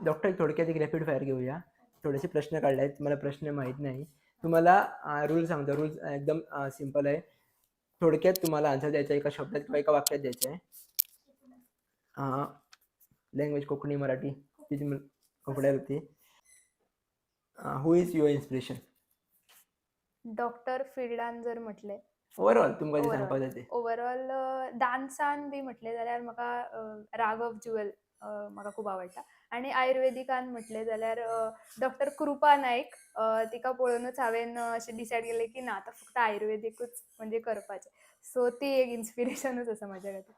Doctor, थोडक्यात एक rapid fire घेऊया. थोडेसे प्रश्न काढले आहेत, तुम्हाला प्रश्न माहीत नाही. तुम्हाला रूल सांगतो. रूल एकदम सिम्पल आहे. थोडक्यात तुम्हाला आन्सर द्यायचा आहे, एका शब्दात किंवा एका वाक्यात द्यायचं आहे. लँग्वेज कोकणी, मराठी, ती तुम्ही कम्फर्टेबल होती. Who is your inspiration? Doctor फिल्डान जर म्हटलें? ओवरऑल तुमकां जें ओवरऑल. सांगपाक जाय तें. ओवरऑल डान्सान बी म्हटलें जाल्यार म्हाका राघव जुवेल म्हाका खूब आवडटा आनी आयुर्वेदिकान म्हटलें जाल्यार डॉक्टर कृपा नायक. तिका पळोवनूच हांवें अशें डिसायड केलें की ना, आतां फक्त आयुर्वेदीकूच म्हणजे करपाचें. सो ती एक इन्स्पिरेशनूच आसा म्हाज्या खातीर.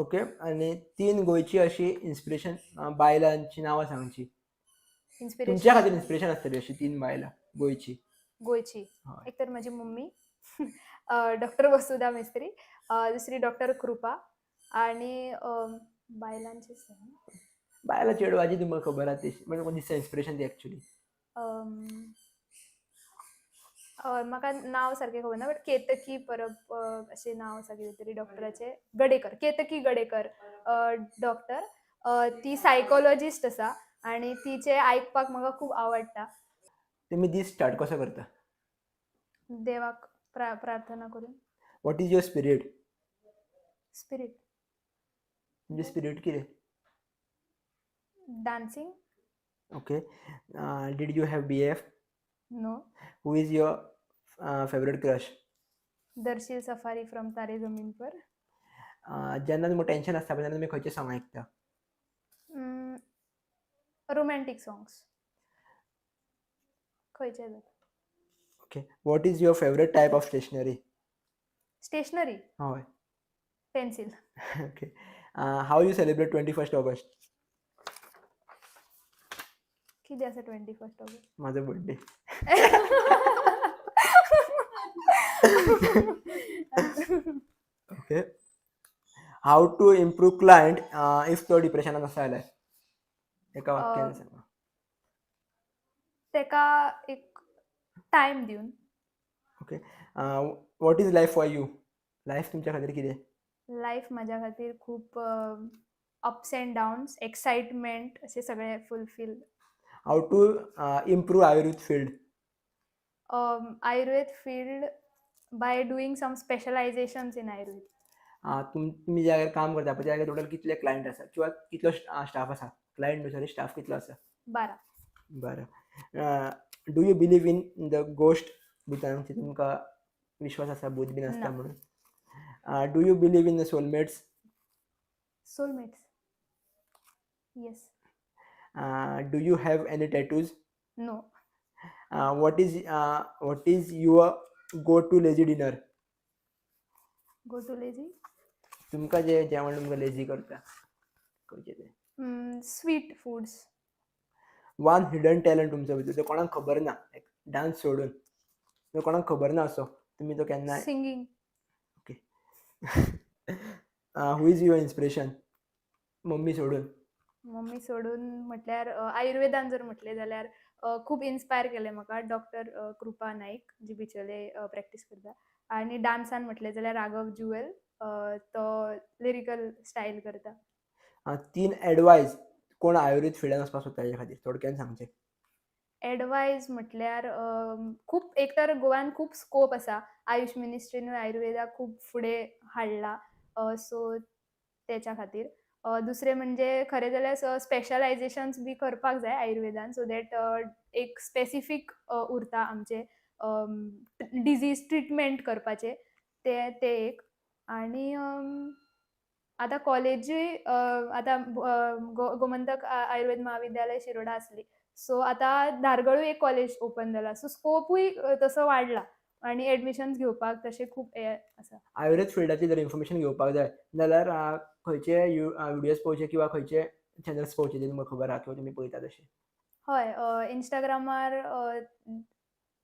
ओके, आनी तीन गोंयची अशी इन्स्पिरेशन बायलांची नांवां सांगची, तुमच्या इन्स्पिरेशन खातीर इन्स्पिरेशन आसतली अशी तीन बायलां गोंयची. गोंयची? हय. एक तर म्हजी मम्मी, डॉक्टर वसुधा मिस्त्री, दुसरी डॉक्टर कृपा आनी बायलांची? बायलां चेडवाची तुमकां खबर आहा ती, म्हणजे दिसता इन्स्पिरेशन ती एक्चुली. म्हाका नांव सारकें खबर ना, बट केतकी परब अशें नांव आसा कितें तरी डॉक्टराचें. गडेकर, केतकी गडेकर डॉक्टर. ती सायकोलॉजिस्ट आसा आनी तिचें आयकपाक म्हाका खूब आवडटा. तुमी दीस स्टार्ट कसो करता? देवाक प्रार्थना करून. What is your spirit? Spirit? तुमचें स्पिरीट कितें? Dancing. Okay, did you have BF? No. Who is your favourite crush? Darsheel Safary from तारे जमीन पर. जेन्ना तुमकां टेन्शन आसता पळय, तेन्ना तुमी खंयचे सॉंग आयकता? रोमॅन्टीक सॉंग्स खंयचे जाता. Okay, what is your favourite type of stationery? Stationery? हय. Pencil. Okay, how you celebrate 21st August? कितें आसा 21 ऑगस्ट? म्हाजो birthday. Okay, how to improve client if तो डिप्रेशनान आसा जाल्यार, एका वाक्यान सांगा. तेका एक टायम दिवन. Okay, what is life for you? Life तुमच्या खातीर कितें? लायफ म्हाज्या खातीर खूब अप्स अँड डाउन्स, एक्सायटमेंट, अशें सगळें fulfil. How to improve Ayurveda field? Ayurveda field by doing some specializations in Ayurveda. तुमी ज्या जाग्यार काम करता पळय, त्या जाग्यार टोटल कितले क्लायंट आसा किंवा कितलो स्टाफ आसा? क्लायंट न्हू, सॉरी, स्टाफ कितलो आसा? 12. बरें, do you believe in the ghost? भुतांची तुमकां विश्वास आसा, भूत बीन आसता ना. म्हणून? Do you believe in the soulmates? Soulmates, yes. Do you have any tattoos? No. What is your go to lazy dinner? Go to lazy? तुमकां जें जेवण तुमकां लेजी करता, खंयचें तें? Sweet foods. One hidden talent तुमचो भितर जो कोणाक खबर ना, डान्स सोडून, जो कोणाक खबर ना असो तुमी तो केन्नाय? Singing. Who is your inspiration, mummy सोडून? मम्मी सोडून म्हटल्यार आयुर्वेदान जर म्हटलें जाल्यार खूब इन्स्पायर केलें म्हाका डॉक्टर कृपा नाईक, जी बिचोले प्रॅक्टीस करता आनी डान्सान म्हटलें जाल्यार राघव जुवेल, तो लिरिकल स्टायल करता. तीन एडवायज कोण आयुर्वेद फिल्डान वचपाक सोदता तेच्या खातीर थोडक्यान सांगचें. एडवायज म्हटल्यार खूब, एक तर गोवान खूब स्कोप आसा. आयुष मिनिस्ट्रीनूय आयुर्वेदाक खूब फुडें हाडला, सो तेच्या खातीर. दुसरें म्हणजे खरें जाल्यार स्पेशलायझेशन्स बी करपाक जाय आयुर्वेदान, सो that एक स्पेसिफीक उरता आमचे डिजीज ट्रिटमेंट करपाचे. ते ते एक. आनी आतां कॉलेजूय आतां गोमंतक आयुर्वेद महाविद्यालय शिरोडा आसली, सो आतां धारगळूय एक कॉलेज ओपन जाला, सो स्कोपूय तसो वाडला आनी एडमिशन्स घेवपाक तशें खूब हें आसा. आयुर्वेद फिल्डाची जर इन्फॉर्मेशन घेवपाक जाय जाल्यार खंयचे विडियोज पळोवचे किंवा खंयचे चॅनल्स पळोवचे जे तुमकां खबर आहा किंवा तुमी पळयता तशें? हय, इंस्टाग्रामार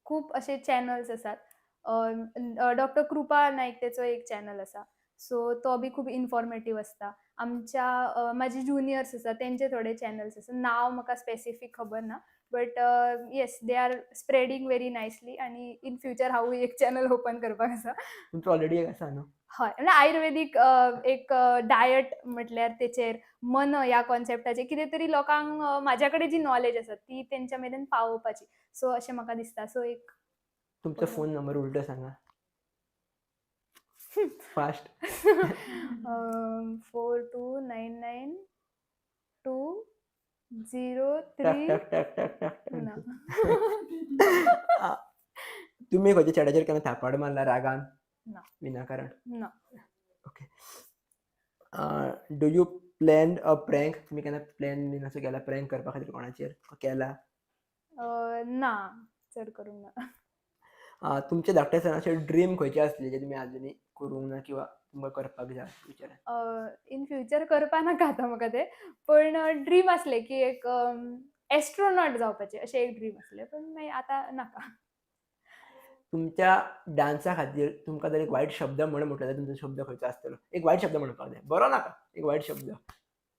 खूब अशे चॅनल्स आसात. डॉक्टर कृपा नाईक तेचो एक चॅनल आसा, सो तो बी खूब इन्फॉर्मेटीव आसता. आमच्या म्हाजे ज्युनियर्स आसा, तेंचे थोडे चॅनल्स आसा. नांव म्हाका स्पेसिफीक खबर ना, but yes, they are spreading very nicely आनी इन फ्युचर हांवूय एक चॅनल ओपन करपाक आसा. तुमचो ऑलरेडी एक आसा न्हू? हय, म्हणल्यार आयुर्वेदीक एक डायट म्हटल्यार तेचेर मन ह्या कॉन्सेप्टाचेर कितें तरी लोकांक म्हाज्या कडेन जी नॉलेज आसा ती तेंच्या मेरेन पावोवपाची. सो अशें म्हाका दिसता. सो एक तुमचो फोन नंबर उलटो सांगा, फास्ट. 42992 टक 03 टक टक टक टक टक. ना. तुम्ही खंयच्या चेड्याचेर केन्ना थापड मारला रागान? ना. विनाकारण? ना. Okay. Do you plan a prank? तुमी केन्ना प्लॅन बीन असो केला प्रँक करपा खातीर कोणाचेर केला? ना, चड करून ना. तुमच्या धाकट्या आसतना ड्रीम खंयचे आसले जे तुमी आजुनूय करूंक ना किंवा तुमकां करपाक जाय फ्युचरान? इन फ्युचर करपा नाका आतां म्हाका तें, पण ड्रीम आसलें की एक एस्ट्रोनॉट जावपाचें, अशें एक ड्रीम आसलें, पण मागीर आतां नाका. तुमच्या डान्सा खातीर तुमकां जर एक वायट शब्द म्हण म्हटलो जाल्यार तुमचो शब्द खंयचो आसतलो? एक वायट शब्द म्हणपाक जाय, बरो नाका, एक वायट शब्द.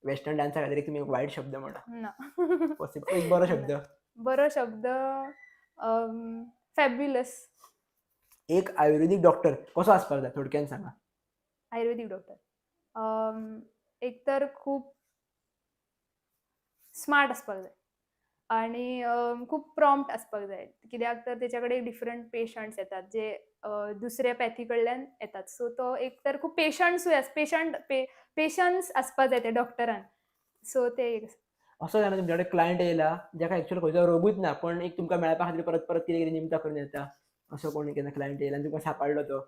वेस्टर्न डान्सा खातीर एक तुमी एक वायट शब्द म्हणा. ना. पॉसिबल एक बरो शब्द. बरो शब्द फॅब्युलस. एक आयुर्वेदीक डॉक्टर कसो आसपाक जाय, थोडक्यान सांगा. आयुर्वेदीक डॉक्टर एक तर खूब स्मार्ट आसपाक जाय आनी खूब प्रॉम्प्ट आसपाक जाय, कित्याक तर तेच्या कडेन डिफरंट पेशंट्स येतात जे दुसऱ्या पॅथी कडल्यान येतात. सो तो एक तर खूब पेशंट्सूय पेशंट पेशन्स आसपाक जाय त्या डॉक्टरान. सो ते एक असो जाणा तुमच्या कडेन क्लायंट येयला जाका एक्चुअली खंयचो रोगूच ना, पण एक तुमकां मेळपा खातीर परत परत कितें कितें निमतां करून येता, असो कोण केन्ना क्लायंट येयला आनी तुमकां सापडलो तो?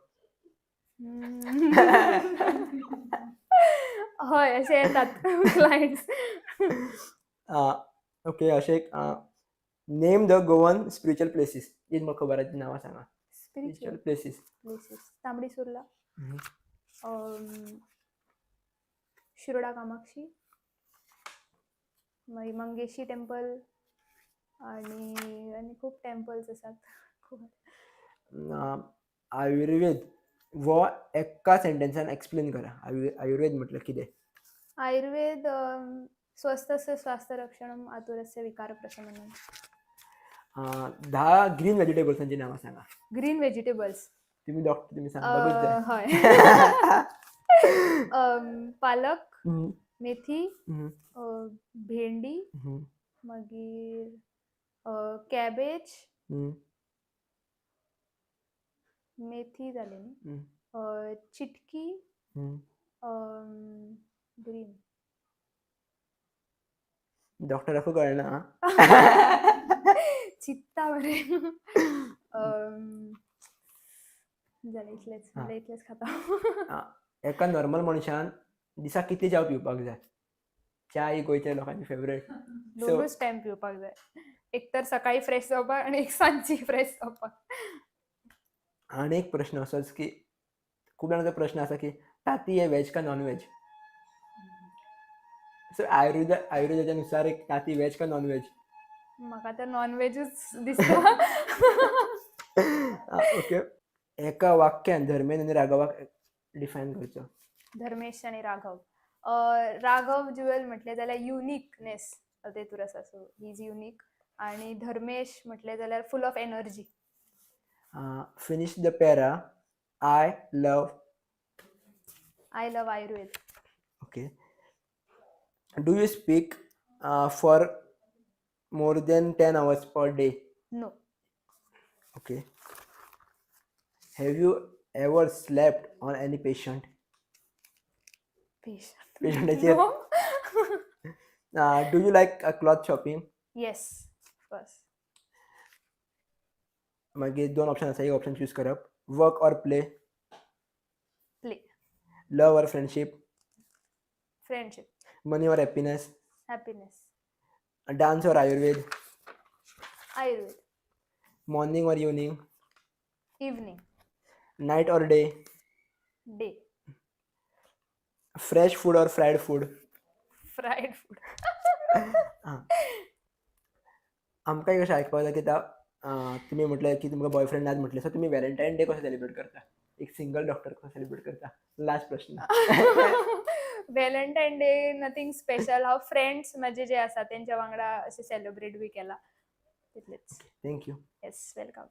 हय, अशे येतात क्लायंट्स. ओके, अशें एक name the Goan spiritual places, जी म्हाका खबर आसा ती नांवां सांगा. Spiritual spiritual places. Places, Tambdi Surla, Shiroda Kamakshi, मागीर मंगेशी टेम्पल आणि आनी खूब टेम्पल्स आसात खूब. आयुर्वेद हो एका सेंटेन्सान एक्सप्लेन करा. आयुर्वेद म्हटल्यार कितें? आयुर्वेद स्वस्थस्य स्वास्थ्य रक्षणम आतुरस्य विकार प्रशमनम. 10 ग्रीन व्हेजिटेबल्सांची नांवां सांगा. Green vegetables? तुम्ही डॉक्टर, तुम्ही सांगपाकूच जाय. हय, पालक, मेथी, भेंडी, मागीर कॅबेज, मेथी जाली न्ही, चिटकी, ग्रीन डॉक्टराकूय कळना आं. चित्ता मरे. जालें इतलेंच. म्हणल्यार इतलेंच खाता. एका नॉर्मल मनशान दिसाक कितली च्या पिवपाक जाय? च्या ही गोंयच्या लोकांची फेवरेट. दोनूच टायम पिवपाक जाय, एक तर सकाळी फ्रेश जावपाक आनी एक सांजची फ्रेश जावपाक. आनी एक प्रश्न असोच की खूब जाणांचो प्रश्न आसा की ताती हे व्हेज का नॉन व्हेज? सो आयुर्वेदाच्या नुसार एक ताती व्हेज का नॉन व्हेज? म्हाका तर नॉन व्हेजूच दिसता. ओके, एका वाक्यान धर्मेन आनी राघवाक डिफायन करचो. धर्मेश आनी राघव. राघव ज्युएल म्हटलें जाल्यार युनिकनेस तेतूर आसा, सो he is unique. आनी धर्मेश म्हटलें जाल्यार full of energy. Finish the para. I love. I love Ayurveda. Okay. Do you speak for more than 10 hours per day? No. Okay. Have you ever slept on any patient? Patient? पेशंटाचेर? No. Do you like cloth shopping? Yes, of course. मागीर दोन option आसा, एक option choose करप. Work or play? Play. Love or friendship? Friendship. Money or happiness? Happiness. Dance or Ayurveda? Ayurveda. Morning or evening? Evening. Night or day? Day. Fresh food or fried food? Fried food. आमकां एक अशें आयकपाक जाय की तुमी म्हटलें की तुमकां बॉयफ्रेंड नात म्हटलें, सो तुमी व्हॅलेंटायन डे कसो सेलिब्रेट करता? एक सिंगल डॉक्टर कसो सेलिब्रेट करता? लास्ट प्रश्न. Valentine day nothing special. हांव फ्रेंड्स म्हाजे जे आसा तेंच्या वांगडा अशें सेलिब्रेट बी केला, तितलेंच. Thank you. Yes, welcome.